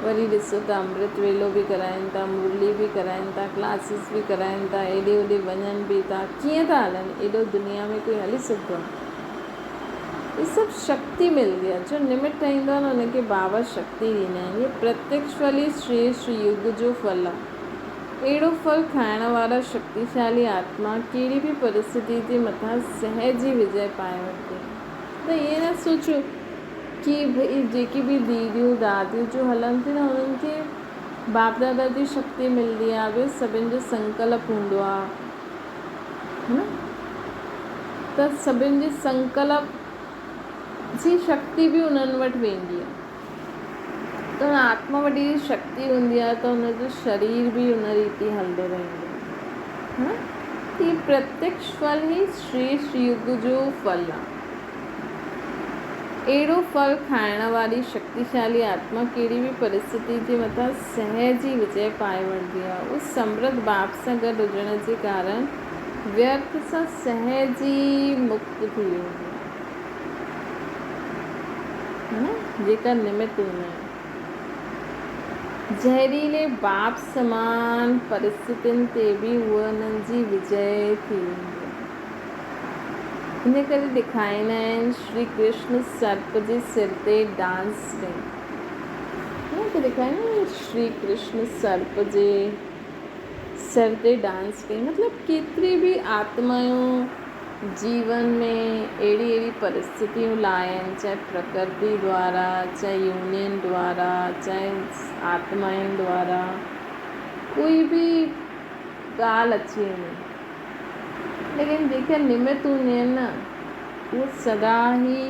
وري ڏسو ته امرت ويلو به ڪرائين ٿا، مرلي به ڪرائين ٿا، ڪلاسز به ڪرائين ٿا، هيڏي هوڏي وڃن به ٿا، ڪيئن ٿا هلن، ايڏو دنيا ۾ ڪوئي هلي سگهندو آ؟ هي سڀ شڪتي ملندي آهي، جو نمت ٺاهيندو آهي نه ان کي بابا شڪتي ڏيندا آهن. هي پرتيڪش ڦل ئي شريشٺ يگ جو ڦل آهي. اهڙو ڦل کائڻ وارا شڪتيشالي آتما ڪهڙي به پرسٿتي جي مٿان سهج ئي وجئه پائي وٺندي آهي. ته ائين نه سوچو ڪي ڀئي جيڪي به ديديون داديون جو هلن ٿيون نه انهن کي باپ دادا جي شڪتي ملندي آهي، ٻيو سڀن جو سنڪلپ هوندو آهي. ها نه ته سڀن جي سنڪلپ جي شڪتي به انهن وٽ ويندي آهي ته ان آتما وٽ اهڙي شڪتي هوندي آهي ته ان جو شرير به ان ريتي هلندو رهندو آهي ها نه هي پرتيڪش ڦل هي شريشٺ يگ جو ڦل آهي. اهڙو ڦل کائڻ واري شڪتيشالي آتما ڪهڙي به پرسٿتي جي مٿان سهج ئي وجئه پائي وٺندي آهي. اهو سمرٿ باپ سان گڏ هجڻ جي ڪارڻ ويرٿ سان سهج ئي مڪت ٿي ويندي آهي. ها نه جيڪا نمت هوندا آهن. زهريلي باپ سمان پرسٿتين تي به اهو انهن جي وجئه ٿي ويندي آهي. ان ڪري ڏيکاريندا آهن شري ڪرشن سرپ جي سر تي ڊانس ڪئي. هن کي ڏيکاريندا آهن شري ڪرشن سرپ جي سر تي ڊانس ڪئي مطلب ڪيتري به آتمائون جيون ۾ اهڙي اهڙي پرسٿتيون لائن چاهي پرڪرتي دوارا چاهي يونين دوارا چاهي آتمائن دوارا ڪوئي به ڳالهه اچي وڃي ليڪن جيڪي نمت هوندي آهن نه اهي سدا ئي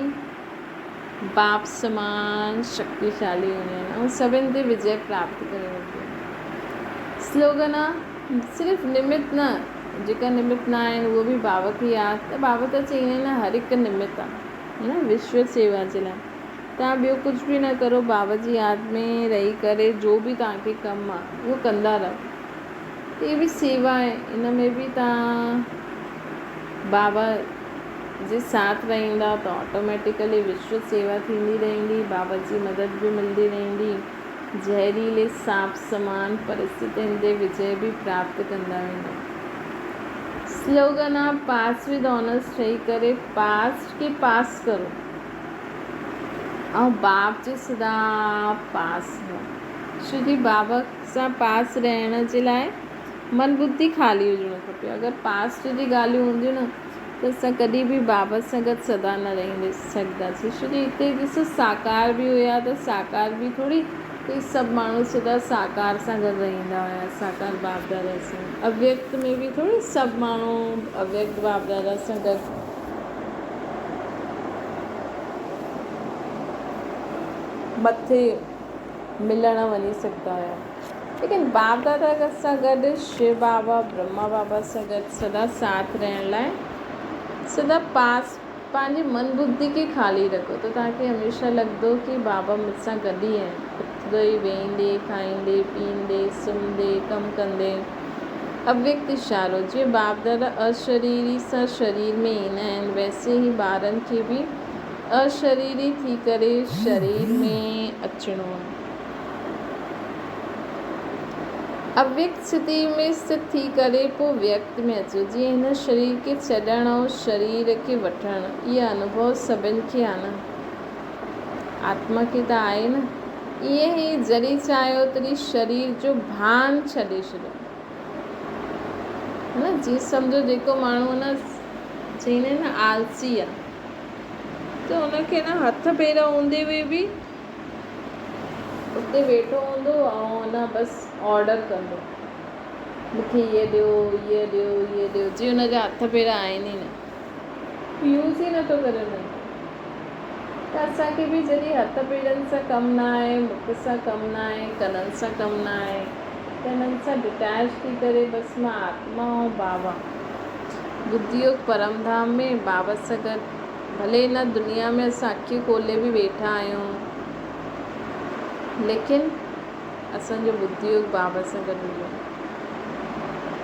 باپ سمان شڪتيشالي هونديون آهن ۽ سڀن تي وجئه پراپت ڪري وٺنديون آهن. سلوگن آ صرف نمت نه جيڪا نمت نه آهن اهو به بابا کي ياد ته بابا ته چئيندا آهن نه هر هڪ نمت آ نه وشو سيوا جي لاء توهان ٻيو ڪجهه به نه ڪرو بابا جي ياد ۾ رهي ڪري جو به توهان کي ڪم آ اهو ڪندا رهو. هي به سيوا آهي ان ۾ به توهان بابا جي ساٿ رهندا ته آٽوميٽيڪلي وشو سيوا ٿيندي رهندي بابا جي مدد به ملندي رهندي زهريلي سانپ سمان پرستتين تي وجئه به پراپت ڪندا ويندا. سلوگن آ پاس ود آنرس ٺهي ڪري پاسٽ کي پاس ڪرو ۽ باپ جي سدا پاس رهو ڇو جي بابا سان پاس رهڻ جي لاء من ٻڌي خالي هجڻو کپي. اگر پاسٽ جي ڳالهيون هونديون نه ته اسان ڪڏهن به بابا سان گڏ سدا نه رهي سگهنداسين ڇو جو هتي ڏسو ساڪار به هيا ته ساڪار به ٿوري ڪوئي سڀ ماڻهو سدا ساڪار سان گڏ رهندا هيا ساڪار باپ دادا سان اويڪت ۾ به ٿوري سڀ ماڻهو اويڪت باپ دادا سان گڏ مٿي ملڻ وڃي سگهندا هيا ليڪن باپ دادا سان گڏ شو بابا برهما بابا سان گڏ سدا ساٿ رهڻ لاء سدا پاس پنهنجي من ٻڌي کي خالي رکو ته توهان کي هميشه لڳندو ڪي بابا مون سان گڏ ئي آهن اٿندي ويهندي کائيندي پيئندي سمهندي ڪم ڪندي اويڪت اشارو جيئن باپ دادا اشريري سان شرير ۾ ايندا آهن ويسي ئي ٻارن کي به اشريري ٿي ڪري شرير ۾ اچڻو آهي. اويڪت اسٿتي ۾ اسٿت ٿي ڪري پوء ويڪت ۾ اچو، جيئن هن شرير کي ڇڏڻ ۽ شرير کي وٺڻ، اهو انوڀو سڀن کي آهي نه؟ آتما کي ته آهي نه؟ ائين ئي جڏهن چاهيو تڏهن شرير جو ڀان ڇڏي ڇڏيو. نه جيئن سمجهو جيڪو ماڻهو نه چئيندا آهن نه آلسي آهي ته ان کي نه هٿ پير هوندي هئي به اتي ويٺو هوندو ۽ نه بس آرڊر ڪندو مون کي هيء ڏيو هيء ڏيو هيء ڏيو جي ان جا هٿ پير آهن ئي نه يوز ئي نٿو ڪري انهن کي ته اسان کي به جڏهن هٿ پيرن سان ڪم نه آهي مک سان ڪم نه آهي ڪنن سان ڪم نه آهي ته انهن سان ڊٽيچ ٿي ڪري بس مان آتما ۽ بابا ٻڌيوڪ پرم ڌام ۾ بابا سان گڏ ڀلي هن دنيا ۾ اسان اکيون کولي به ويٺا آهيون ليڪن اسان جو ٻڌيوڪ بابا سان گڏ هجي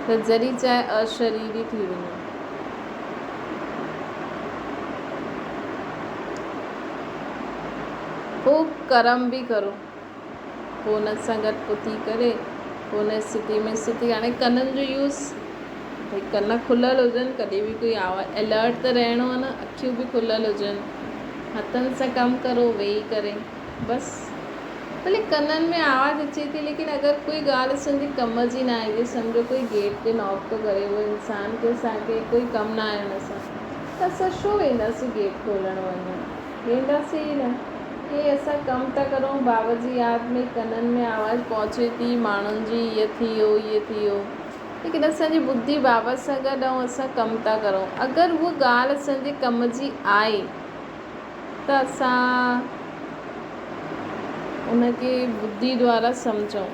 ته ذري چاهي اشريري ٿي وڃون. پوء ڪرم به ڪرو. پوء ان سان گڏ پوء ٿي ڪري پوء ان اسٿتي ۾ اسٿتي هاڻي ڪنن جو يوز ڀئي ڪن کليل هجن ڪڏهن به ڪوئي آواز الرٽ ته رهڻو آهي نه اکيون به کليل هجن هٿن سان ڪم ڪرو ويهي ڪري بس ڀلي ڪنن ۾ آواز اچي ٿي ليڪن اگر ڪوئي ڳالهه اسان جي ڪم جي نه آهي جيئن سمجهو ڪوئي گيٽ تي ناڪ ٿو ڪري اهو انسان کي اسان کي ڪوئي ڪم نه آهي ان سان ته اسان ڇو وينداسين گيٽ کولڻ وڃڻ وينداسين ئي نه. ائين اسان ڪم ٿا ڪرون بابا جي ياد ۾ ڪنن ۾ آواز پهچي ٿي ماڻهن جي هيء ٿي ويو هيء ٿي ويو ليڪن اسان جي ٻڌي بابا سان گڏ ۽ اسان ڪم ٿا ڪرون اگر هوء ڳالهه اسان جي ڪم جي آهي ته اسان ان کي ٻڌي دوارا سمجهون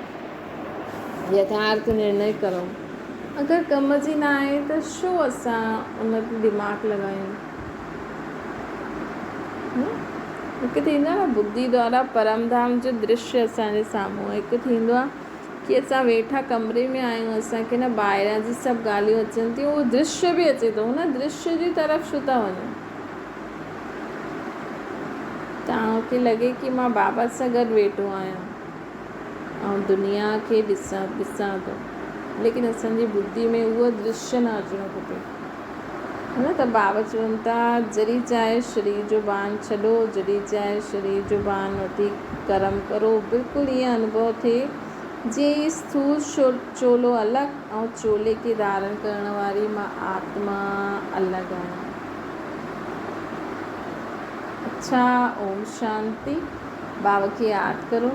يٿارٿ نرڻي ڪرون اگر ڪم جي نه آهي ته ڇو اسان ان تي دماغ لڳايون. هڪ ٿيندو آهي نه ٻڌي دوارا پرم ڌام جو درشيه اسان جي سامهون هڪ ٿيندو آهي ڪي اسان ويٺا ڪمري ۾ آهيون اسان کي نه ٻاهران جي سڀ ڳالهيون اچن ٿيون اهو درشيه به اچي ٿو هن درشيه جي طرف ڇو ٿا وڃو توهان کي لڳي ڪي مان بابا سان گڏ ويٺو آهيان ۽ دنيا کي ڏسان ڏسان ٿو ليڪن اسان جي ٻڌي ۾ اهو درشيه نه اچڻو کپي نه ته بابا چون ٿا جڏهن چاهي شرير جو ڀان ڇڏو، جڏهن چاهي شرير جو ڀان وٺي ڪرم ڪرو، بلڪل ائين انوڀو ٿئي جيئن هي اسٿول چولو الڳ ۽ چولي کي ڌارڻ ڪرڻ واري مان آتما الڳ آهيان. اڇا اوم شانتي. بابا کي ياد ڪرو.